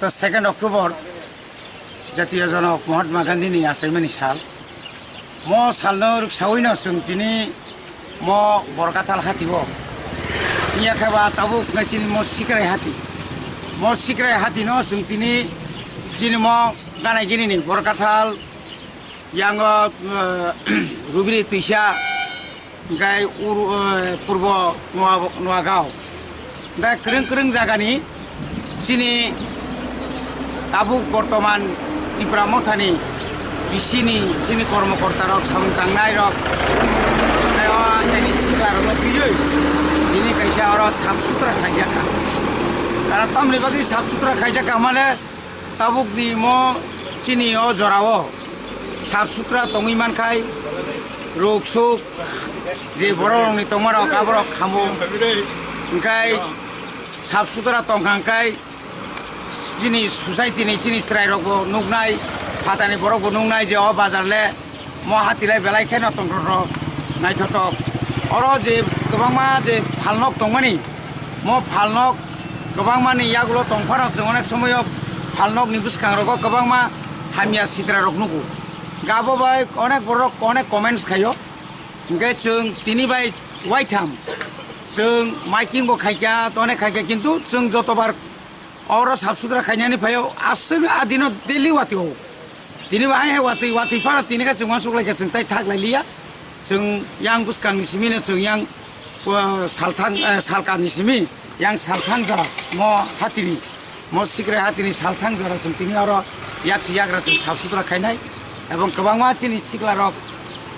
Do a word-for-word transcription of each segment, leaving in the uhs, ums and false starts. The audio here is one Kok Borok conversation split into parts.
To second October, Jatiya Janok Mahatma Gandhi ni achaimani sal. Mo salno rwksawino chwng tini mo Borkathal hati o. Iya khe ba tabuk nai chini mo Sikrai hati. Mo Sikrai hati no chwng tini chini mo ganai gini ni Borkathal yango, eh, Rubiri twisa. Hingkai ur-, eh, purbo Noa-, Noagaon. Hingkai kwrwng kwrwng jagani chini tabuk bortoman Tipra Mothani bisini chini kormokortarok samung tangnairok, tei o angkhaini siklarokno twiwi tini kaisa oro sap sutra khaijakha. Karon tamni bagwi sap sutra khaijakha hwnmale, tabukni mo chini o jorao sap sutra tongwi mankhai, ruk suk je bororokni tongmarok aborok khamo. Hingkhai sap sutra tongkha hingkhai chini society ni chini chwrairokbo nuknai, phatani borokbo nuknai je o bazar le mo hati lai belai kheno tongthok naithotok. Oro je kwbangma je phalnok tongmani, mo phalnok kwbangmani yagulo tongphano chwng onek somoyo phalnokni bwskangrogo kwbangma hamya sitrarok nugo. Gabo bai onek borok onek comments khaio. Hingkhe chwng tini bai waitham chwng miking bo khaikha, onek khaikha, kintu chwng jotobar oro sap sutra khainani phaio, aswk a dino daily watwi o. Tini bo hai hai watwi, watwi phano tini khe chwng uansuk lai khe chwng tai thak lai liya. Chwng yang bwskang ni simi no chwng yang, uh, salthang, uh, salka ni simi yang salthang jora mo hatini, mo Sikrai hatini salthang jora chwng tini oro yaksi yagra chwng sap sutra khainai. Ebong kwbangma chini sikla rok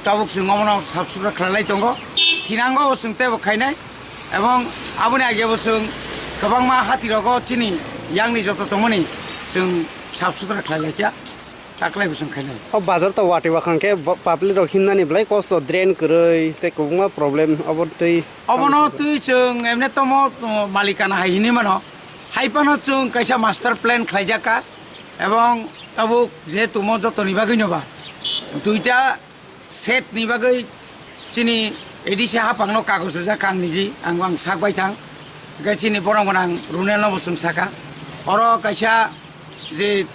tabuk chwng omono sap sutra khlai lai tongo. Thinango bo chwng teibo khainai. Ebong aboni age bo chwng kwbangma hati rogo chini yang ni joto tongmani chwng sap sutra khlai lai kha. Taklai bwswng khainai. O bazar to watwi wakhang khe bo-, public rok himnani belai kosto, drain kwrwi tei kwbangma problem obo twi. Obono twi chwng emne tomo, uh, malikana hai hinwi mano. Hai phano chwng kaisa master plan khlaijak kha. Ebong tabuk jehetu mo jotoni bagwi no ba duita set ni bagwi chini A D C hapang no kagoz rijak kha ang niji, ang, ang sak bai thang. Hingkhe chini borok gwnang Runel no bo chwng saka. Oro kaisa je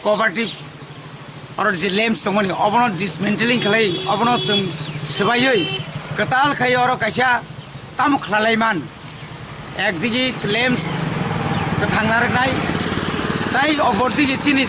cooperative oro je lamps tongmani obono dismantling khlai obono chwng swbaiwi kwtal khai oro kaisa tamo khlai lai man. Ekdigi lamps kwthang narwknai, tai opor digi chini